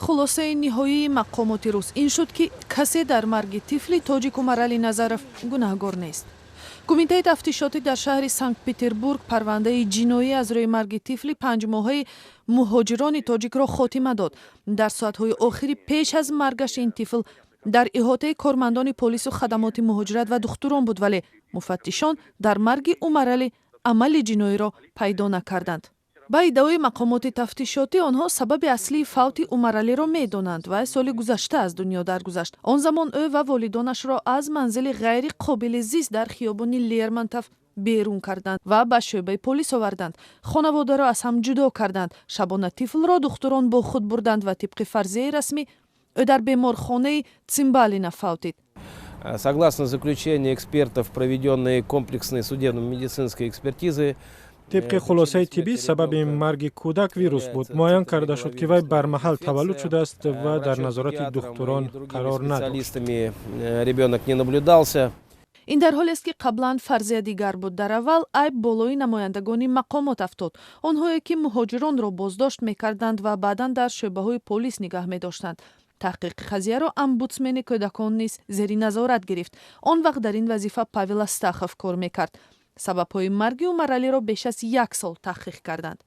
Хулосаи ниҳоии мақомоти рус ин шуд, ки касе дар марги тифли тоҷик Умаралӣ Назаров гунаҳгор нест. Кумитаи тафтишотӣ дар шаҳри Санкт Петербург парвандаи ҷиноӣ аз рӯи марги тифли 5-моҳаи муҳоҷирони тоҷикро хотима дод. Дар соатҳои охири пеш аз маргаш ин тифл дар иҳотаи кормандони полису хадамоти муҳоҷират ва духтурон буд, вале муфаттишон дар марги Умаралӣ амали ҷиноиро пайдо накарданд. Ба иддаои мақомоти тафтишотӣ, онҳо сабаби аслии фавти Умаралиро медонанд. Вай соли гузашта аз дунё даргузашт. Он замон ӯ ва волидонашро аз манзили ғайри қобили зист дар хиёбони Лермонтов берун карданд ва ба шӯъбаи полис оварданд. Хонаводаро аз ҳам ҷудо карданд. Шабона тифлро духтурон бо худ бурданд ва тибқи фарзияи расмӣ ӯ дар беморхонаи Цимбалина фавтид. Согласно заключению экспертов, проведенной комплексной судебно-медицинской экспертизы, Тибқи хулосаи тиббӣ, сабаби марги кӯдак вирус буд. Муайян карда шуд, ки вай бармаҳал таваллуд шудааст ва дар назорати духтурон қарор надошт. Ребенок не наблюдался. Ин дар ҳолест, ки қаблан фарзия дигар буд. Дар аввал айб болои намояндагони мақомот афтод, онҳое ки муҳоҷиронро боздошт мекарданд ва баъдан дар шӯъбаҳои полис нигаҳ медоштанд. Таҳқиқи қазияро омбудсмени кӯдакон низ зери назорат гирифт. Он вақт дар ин вазифа Павел Астахов кор мекард. Сабабҳои марги Умаралиро беш аз як сол таҳқиқ карданд.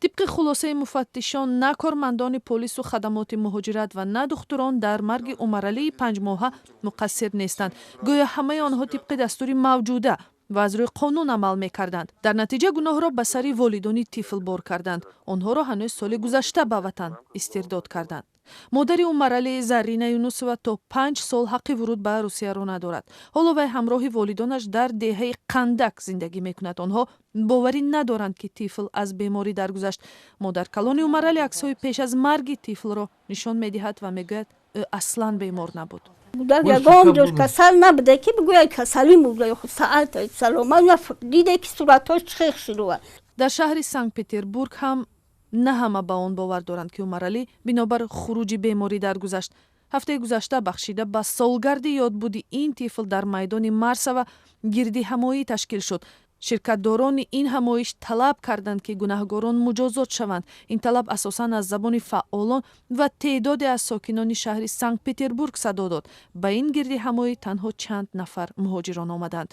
Тибқи хулосаи муфаттишон, на кормандони полису хадамоти муҳоҷират ва на духтурон дар марги Умаралии 5-моҳа муқассир нестанд. Гӯё ҳамаи онҳо тибқи дастури мавҷуда ва аз рӯи қонун амал мекарданд. Дар натиҷа гуноҳро ба сари волидони тифл бор карданд. Онҳоро ҳанӯз соли гузашта ба ватан истирдод карданд. Модари Умаралӣ, Заррина Юнусова, то 5 сол ҳаққи вуруд ба Русияро надорад. Ҳоло вай ҳамроҳи волидонаш дар деҳаи Қандак зиндагӣ мекунад. Онҳо боварӣ надоранд, ки тифл аз беморӣ даргузашт. Модаркалони Умаралӣ аксҳои пеш аз марги тифлро нишон медиҳад ва мегӯяд, ӯ аслан бемор набуд. Кӯдак ягон ҷош касал набуда, ки бигӯяд, касалӣ буда. Саат саломат диде, ки суратҳош чихел шуруа. Дар шаҳри Санкт Петербург ҳам на ҳама ба он бовар доранд, ки Умаралӣ бинобар хуруҷи беморӣ даргузашт. Ҳафтаи гузашта бахшида ба солгарди ёдбуди ин тифл дар майдони Марсова гирдиҳамоӣ ташкил шуд. Ширкатдорони ин ҳамоиш талаб карданд, ки гунаҳгорон муҷозот шаванд. Ин талаб асосан аз забони фаъолон ва теъдоде аз сокинони шаҳри Санкт Петербург садо дод. Ба ин гирдиҳамоӣ танҳо чанд нафар муҳоҷирон омаданд.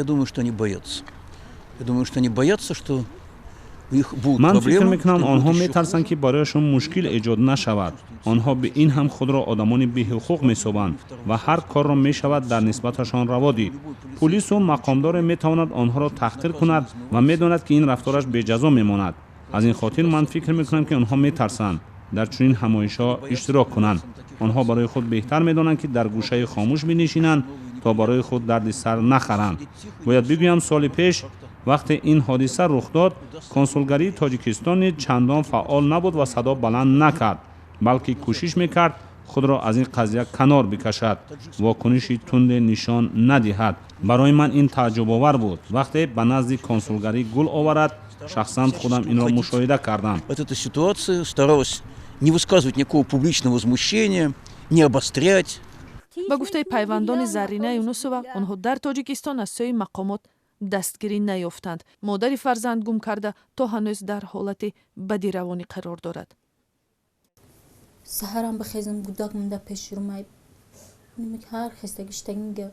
Я думаю, что они боятся. Я думаю, что они боятся, что Ман фикр мекунам, онҳо метарсанд, ки барояшон мушкил эҷод нашавад. Онҳо ба ин ҳам худро одамони беҳуқуқ меҳисобанд ва ҳар корро мешавад дар нисбаташон раво дид. Пулису мақомдоре метавонад онҳоро таҳқир кунад ва медонад, ки ин рафтораш беҷазо мемонад. Аз ин хотир ман фикр мекунам, ки онҳо метарсанд дар чунин ҳамоишҳо иштирок кунанд. Онҳо барои худ беҳтар медонанд, ки дар гӯшаи хомӯш бинишинанд, то барои худ дарди сар нахаранд. Бояд бигӯям, соли пеш, вақте ин ҳодиса рух дод, консулгарии Тоҷикистон низ чандон фаъол набуд ва садо баланд накард, балки кӯшиш мекард худро аз ин қазия канор бикашад, вокуниши тунде нишон надиҳад. Барои ман ин тааҷҷубовар буд, вақте ба назди консулгарӣ гул оварад. Шахсан худам инро мушоҳида кардам. От этой ситуации старалась не высказывать никакого публичного возмущения, не обострять. Ба гуфтаи пайвандони Заррина Юнусова, онҳо дар Тоҷикистон аз сӯи мақомот дастгирӣ наёфтанд. Модари фарзанд гум карда то ҳанӯз дар ҳолати бади равонӣ қарор дорад. Саҳарам бихезам, гудак монда пеши румай, ҳар хестагиштагинга.